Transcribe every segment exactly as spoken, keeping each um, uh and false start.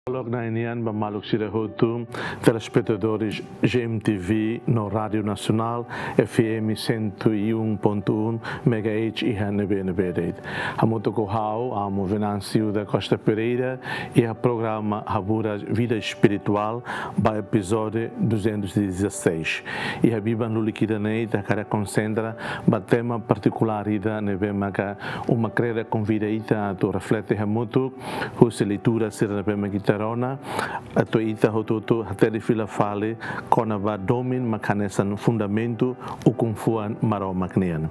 Loron Na'i nian ba maluk sira hotu, telespetadores G M T V no Rádio Nacional F M cento e um ponto um megahertz iha ne'ebé-ne'ebé de'it. Hamutuk ho ha'u, Amu Venâncio da Costa Pereira, iha programa Haburas Vida Espiritual, ba epizódiu duzentos e dezasseis. Iha biban lulik ida-ne'e ita hakarak konsentra ba tema partikulár ida ne'ebé maka uma kreda konvida ita atu reflete hamutuk, husi leitura sira ne'ebé mak ita rona, atu ita hotu-hotu hatene fila fali kona-ba domin mak hanesan fundamentu ukun-fuan Maromak nian.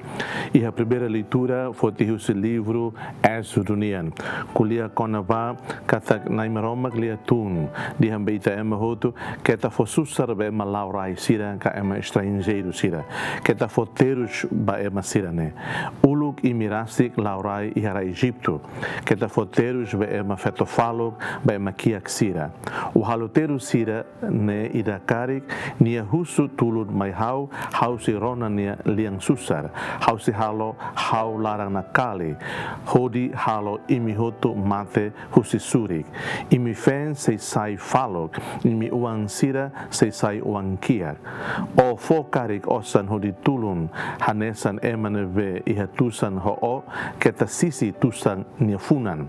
Iha primeira leitura foti husi livru Ézodu nian, ko'alia kona-ba katak Na'i Maromak lia tun, dehan ba ita ema hotu, keta fó susar ba ema la'o rai sira ka ema estranjeiru sira. Keta fó terus ba ema sira-ne'e. Uluk imi rasik la'o rai iha rai Ejitu. Keta fó terus ba ema feto-faluk, ba ema kiak sira. Ó halo terus sira-ne'e ida karik, nia husu tulun mai ha'u, ha'u sei rona nia lian susar. Ha'u sei halo ha'u laran nakali, hodi halo imi hotu mate husi surik. Imi feen sei sai faluk, imi oan sira sei sai oan kiak. Ó fó karik osan hodi tulun hanesan ema ne'ebé iha tusan ho ó, keta sisi tusan nia funan.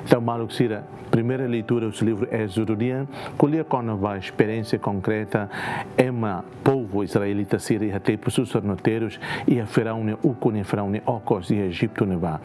Entaun maluk sira, primeira leitura husi livru Ézodu nian, ko'alia kona-ba esperiénsia konkreta ema povu israelita sira iha tempu susar no terus, iha Faraó nia ukun, iha Faraó nia okos, iha Ejitu ne'ebá.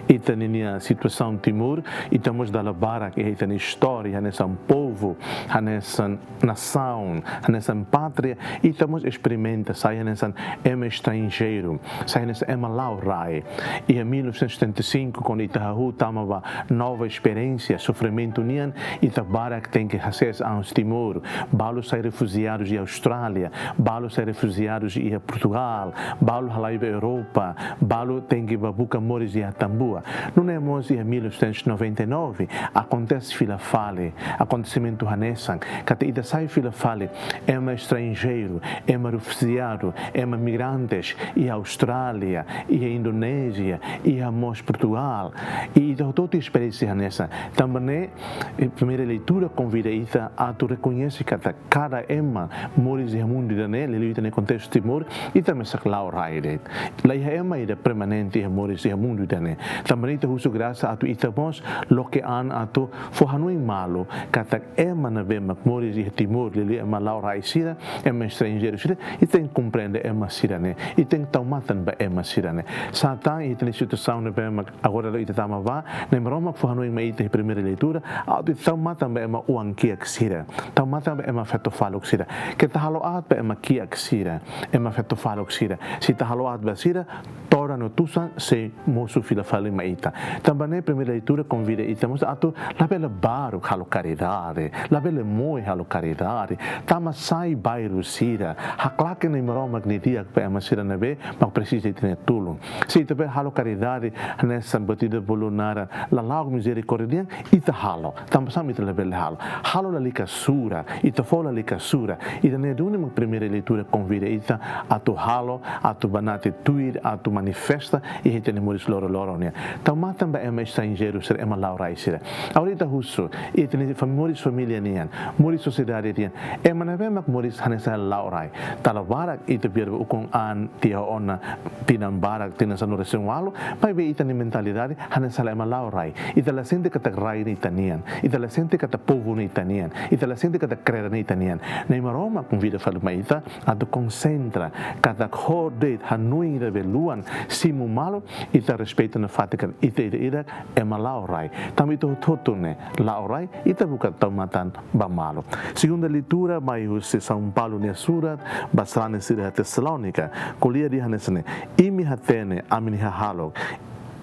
Ita-nia situasaun Timor, ita mós dala barak iha ita-nia istória, hanesan povu, hanesan nasaun, hanesan pátria, ita mós esperimenta sai hanesan ema estranjeiru, sai hanesan ema la'o rai. Iha mil novecentos e setenta e cinco, kuandu ita hahú tama ba nova esperiénsia sofrimentu nian, ita barak tenke hasees anos Timor, balu sai refujiadus iha Austrália, balu sai refujiadus iha Portugal, balu halai ba Europa, balu tenke ba buka moris iha Tambua. Nune'e mós iha mil novecentos e noventa e nove, akontese fila fali akontesimentu hanesan, katak ita sai fila fali ema estranjeiru, ema refujiadu, ema migrantes, iha Austrália, iha Indonézia, iha mós Portugal. I ita hotu-hotu esperiénsia hanesan. Tanba ne'e, eh, primeira leitura konvida ita atu rekoñese katak kada ema moris iha mundu ida-ne'e, liuliu ita-nia kontestu Timor, ita mesak la'o rai de'it. La iha ema ida permanente iha moris iha mundu ida-ne'e. Tanba ne'e ita husu grasa atu ita mós loke an atu fó hanoin malu katak ema ne'ebé mak moris iha Timor, liuliu ema la'o rai sira, ema estranjeiru sira, ita tenke komprende ema sira-ne'e, ita tenke tau matan ba ema sira-ne'e. Sá tan iha ita-nia situasaun ne'ebé mak agora ita tama ba, Na'i Maromak fó hanoin mai ita iha primeira leitura, atu ita tau matan ba ema oan kiak sira, tau matan ba ema feto-faluk sira. Keta halo aat ba ema kiak sira, ema feto-faluk sira. Se ita halo aat ba sira, todan no tusan sei mosu fila fali mai ita. Tanba ne'e primeira leitura konvida ita mós atu labele baruk halo karidade, labele moe halo karidade, tama sai bairru sira, haklaken Na'i Maromak nia di'ak ba ema sira ne'ebé mak presiza ita-nia tulun. Se ita bele halo karidade, hanesan buat ida bolu naran lala'ok mizerikórdia nian, ita halo. Tanba sá mak ita labele halo? Halo lalika sura, ita fó lalika sura. Ida-ne'e duni mak primeira leitura konvida ita atu halo, atu banati tuir, atu manifesta iha ita-nia moris loroloron nian. Tau matan ba ema estranjeiru sira, ema la'o rai sira. Agora ita husu, ita-nia fam-, moris família nian, moris sosiedade nian, ema ne'ebé mak moris hanesan la'o rai. Dala barak ita biar ba ukun an tiha ona tinan barak, tinan sanulu-resin-ualu, maibé ita-nia mentalidade hanesan ema la'o rai. Ita la sente katak rai ne'e ita-nian. Ita la sente katak povu ne'e ita-nian. Ita la sente katak kreda ne'e ita-nian. Na'i Maromak konvida fali mai ita atu konsentra katak ho de'it hanoin ida be luan simu malu, ita respeita nafatin katak ita ida-idak ema la'o rai. Tanba ita hotu-hotu ne'e la'o rai, ita buka tau matan ba malu. Segunda leitura mai husi São Paulo nia surat ba sarani sira iha Tesalónika, ko'alia dehan hanesan ne'e: Imi hatene ami-nia hahalok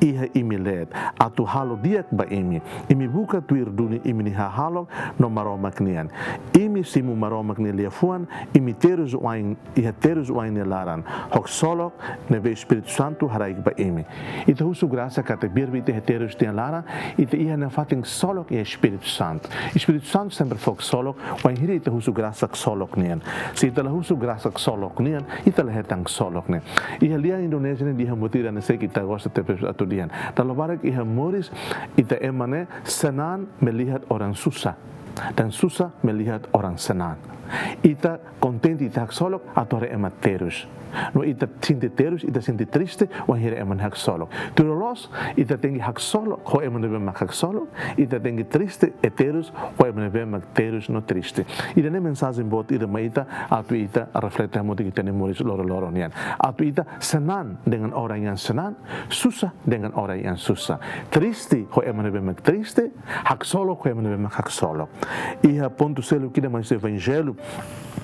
iha imi leet, atu halo di'ak ba imi. Imi buka tuir duni imi-nia hahalok no Maromak nian. Imi simu Maromak nia liafuan, imi terus wa'in iha terus wa'in nia laran, ho ksolok ne'ebé Espíritu Santu haraik ba imi. Ita husu grasa katak biar be ita iha terus nia laran, ita iha nafatin ksolok iha Espíritu Santu. Espíritu Santu sempre fó ksolok, wainhira ita husu grasa ksolok nian. Se ita la husu grasa ksolok nian, ita la hetan ksolok ne'e. Iha lian Indonézia ne'e dehan buat ida ne'e, se ita gosta tebes atu dehan. Dala barak iha moris ita ema ne'e senang melihat orang susah. dan susah melihat orang senang. Ita kontente, ita haksolok atu haree ema terus. No ita sente terus, ita sente triste wainhira ema ne'e haksolok. Tuir loloos, ita tenke haksolok ho ema ne'ebé mak haksolok, ita tenke triste i terus ho ema ne'ebé mak terus no triste. Ida-ne'e mensajen boot ida mai ita, atu ita reflete hamutuk iha ita-nia moris loroloron nian. Atu ita senang dengan orang yang senang, susah dengan orang yang susah. Triste ho ema ne'ebé mak triste, haksolok ho ema ne'ebé mak haksolok. Iha pontu seluk ida mai husi Evanjellu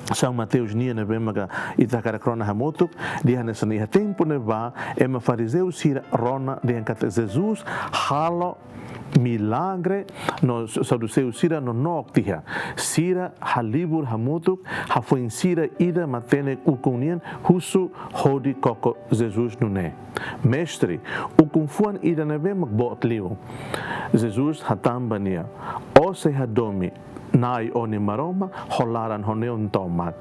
São Mateus nian ne'ebé maka ita hakarak rona hamutuk, dehan hanesan ne'e: Iha tempu ne'ebá, ema farizeu sira rona dehan katak Jesus halo milagre, no saduseu sira nonook tiha. Sira halibur hamutuk, hafoin sira ida matenek ukun nian husu hodi koko Jesus nune'e: Mestre, ukun-fuan ida ne'ebé mak boot liu? Jesus hatán ba nia: Ó sei hadomi Na'i ó-nia Maromak ho laran ho neon tomak,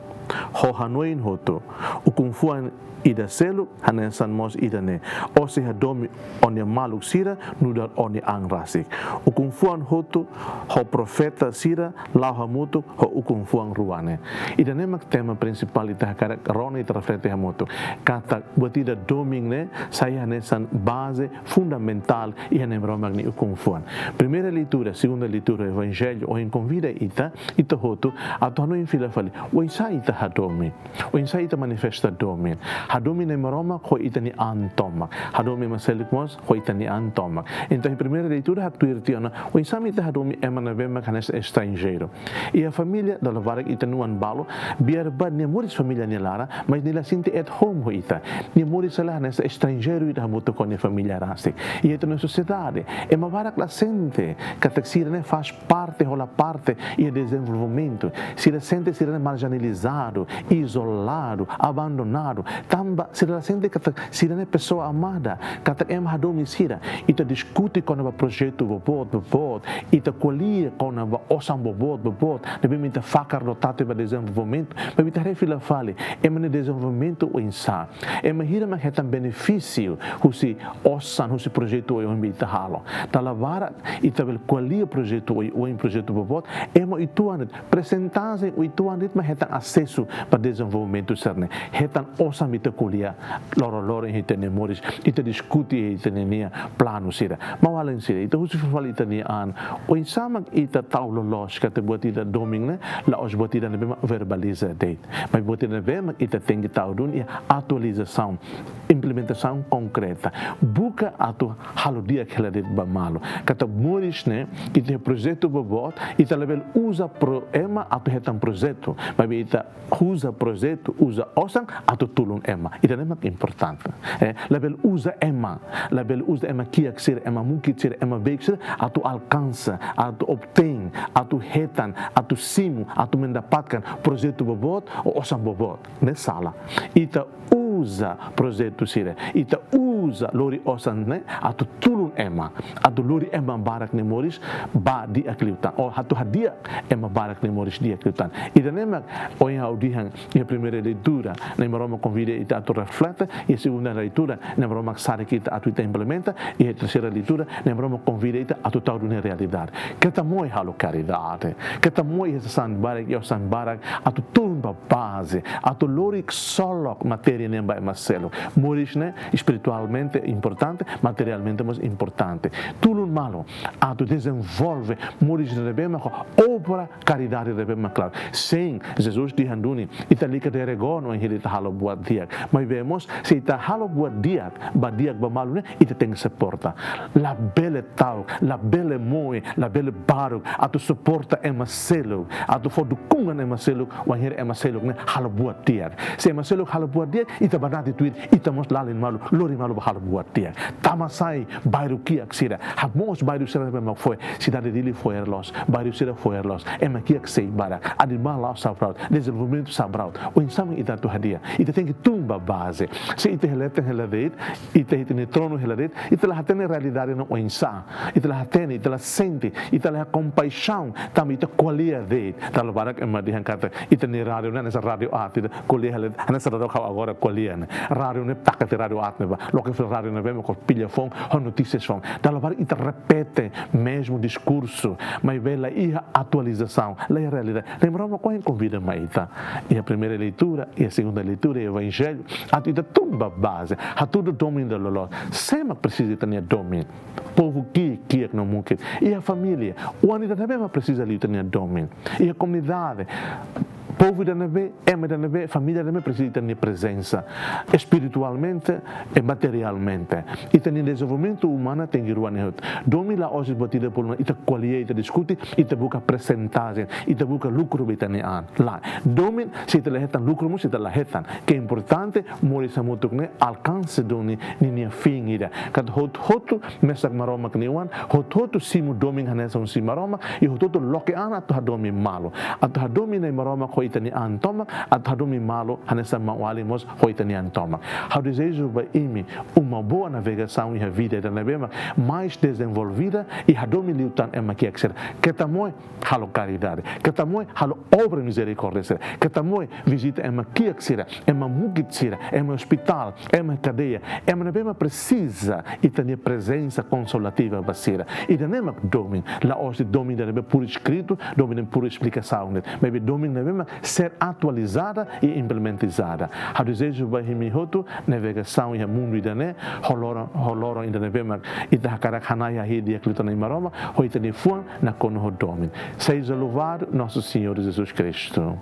ho hanoin hotu. Ukun-fuan ida seluk hanesan mós ida-ne'e: Ó sei hadomi ó-nia maluk sira nu'udar ó-nia an rasik. Ukun-fuan hotu ho profeta sira la'o hamutuk ho ukun-fuan rua ne'e. Ida-ne'e mak tema prinsipál ita hakarak rona, ita reflete hamutuk. Katak buat ida domin ne'e sai hanesan baze fundamentál iha Na'i Maromak nia ukun-fuan. Primeira leitura, segunda leitura Evanjellu ohin konvida ita, ita hotu, atu hanoin fila fali oinsá ita hadomi, oinsá ita manifesta domin. Hadomi Na'i Maromak ho ita-nia an tomak, hadomi ema seluk mós ho ita-nia an tomak. Entaun, iha primeira leitura haktuir tiha ona oinsá mak ita hadomi ema ne'ebé mak hanesan estranjeiru. Iha família, dala barak ita-nia oan balu, biar ba nia moris família nia laran, mas nia la sente at home ho ita. Nia moris sala hanesan estranjeiru ida hamutuk ho nia família rasik. Iha ita-nia sosiedade, ema barak la sente katak sira-ne'e faz parte, hola parte iha dezenvolvimentu. Sira sente sira-ne'e marjinalizadu, izoladu, abandonadu. Tanba sira la sente katak sira-ne'e pessoa amada, katak ema hadomi sira. Ita diskute kona-ba projetu boboot, boboot. Ita ko'alia kona-ba osan boboot, boboot ne'ebé mak ita fakar no tatu ba dezenvolvimentu. Maibé ita haree fila fali, ema nia dezenvolvimentu oinsá? Ema hira mak hetan benefísiu husi osan, husi projetu oioin ne'ebé ita halo? Dala barak ita bele ko'alia projetu oioin, projetu boboot, ema uitoan de'it, persentajen uitoan de'it mak hetan asesu ba dezenvolvimentu sira-ne'e. Hetan osan ba ita ko'alia loroloron iha ita-nia moris, ita diskute iha ita-nia planu sira. Maun-alin sira, ita husu fila fali ita-nia an, oinsá mak ita tau loloos katak buat ida domin ne'e la'ós buat ida ne'ebé mak verbaliza de'it, mas buat ida ne'ebé mak ita tenke tau duni iha atualizasaun, implementasaun konkreta. Buka atu halo di'ak hela de'it ba malu. Katak moris ne'e, ita iha projetu boboot, ita labele uza pro-, ema atu hetan projetu, maibé ita uza projetu, uza osan atu tulun ema. Ida-ne'e mak importante. Eh, labele uza ema, labele uza ema kiak sira, ema mukit sira, ema beik sira atu alkansa, atu obtein, atu hetan, atu simu, atu mendapatkan projetu boboot ou osan boboot. Ne'e sala. Ita uza projetu sira, ita uza lori osan ne'e atu tulun ema, atu lori ema barak nia moris ba di'ak liután, ou atu hadi'a ema barak nia moris di'ak liután. Ida-ne'e mak ohin ha'u dehan iha primeira leitura, Na'i Maromak konvida ita atu reflete, iha segunda leitura, Na'i Maromak sadik ita atu ita implementa, iha terseira leitura, Na'i Maromak konvida ita atu tau duni realidade. Keta moe halo karidade, keta moe iha sasán barak, iha osan barak, atu tulun ba baze, atu lori ksolok matéria nian ba ema seluk. Moris ne'e espiritualmente importante, materialmente mós importante. Tulun malu atu dezenvolve moris ne'ebé mak ho obra karidade ne'ebé mak klaru. Sin, Jesus dehan duni, ita lalika derek ona wainhira ita halo buat di'ak. Maibé mós, se ita halo buat di'ak, ba di'ak ba malu ne'e, ita tenke suporta. Labele ta'uk, labele moe, labele baruk atu suporta ema seluk, atu fó dukungan ema seluk, wainhira ema seluk ne'e halo buat di'ak. Se ema seluk halo buat di'ak, ita banati tuir, ita mós lalin malu, lori malu ba halo buat di'ak. Tama sai bairru kiak sira, hamoos bairru sira ne'ebé mak fo'er, sidade Dili fo'er loos, bairru sira fo'er loos, ema kiak sei barak, animál la'o sabraut, dezenvolvimentu sabraut. Oinsá mak ita atu hadi'a? Ita tenke tun ba baze. Se ita iha leten hela de'it, ita iha ita-nia tronu hela de'it, ita la hatene realidade ne'e oinsá. Ita la hatene, ita la sente, ita la iha kompaixaun, tanba ita ko'alia de'it. Dala barak ema dehan katak ita-nia rádiu ne'e hanesan rádiu aat, ita ko'alia hela de'it, hanesan rádiu ha'u agora ko'alia ne'e. Rádiu ne'e taka tiha rádiu aat ne'ebá. Loke rádiu ne'ebé mak ko pilla foun, ho notísias foun. Dala barak ita repete mezmu diskursu, maibé la iha atualizasaun, la iha realidade. Nai Maromak ohin konvida mai ita. Iha primeira leitura, iha segunda leitura, iha Evanjellu, atu ita tun ba baze, hatudu domin ida loloos. Sé mak presiza ita-nia domin? Povu ki'ik-ki'ak no mukit. Iha família, oan ida ne'ebé mak presiza liu ita-nia domin? Iha komunidade, povu ida ne'ebé, ema ida ne'ebé, família ida ne'ebé presiza ita-nia prezensa, espiritualmente i materialmente. Ita-nia dezenvolvimentu umanu tenke rua ne'e hotu. Domin la'ós buat ida poluna ita ko'alia, ita diskute, ita buka persentajen, ita buka lukru ba ita-nia an. Lae, domin, se ita la hetan lukru mós ita la hetan. Ke importante, moris hamutuk ne'e alkansa duni ninia fin ida. Katak hotu-hotu mesak Maromak nia oan, hotu-hotu simu domin hanesan husi Maromak, i hotu-hotu loke an atu hadomi malu. Atu hadomi Nai Maromak ho ita-nia an tomak, atu hadomi malu hanesan maun-alin mós ho ita-nia an tomak. Ha'u dezeja ba imi uma boa navegasaun iha vida ida ne'ebé mak mais dezenvolvida i hadomi liután ema ki'ak sira. Keta moe halo karidade. Keta moe halo obra mizerikórdia sira. Keta moe vizita ema ki'ak sira, ema mukit sira, ema ospitál, ema kadeia, ema ne'ebé mak presiza ita-nia prezensa konsolativa ba sira. Ida-ne'e mak domin, la'ós domin ida ne'ebé puru eskritu, domin ne'ebé puru esplikasaun de'it. Maibé domin ne'ebé mak ser atualizada i implementizada. Ha'u dezeja ba imi hotu navegasaun iha mundu ida-ne'e, ho loron, ho loron ida ne'ebé mak ita hakarak hana'i hahi'i di'ak liután Nai Maromak, ho ita-nia fuan nakonu ho domin. Seja louvado nosso Senhor Jesus Cristo.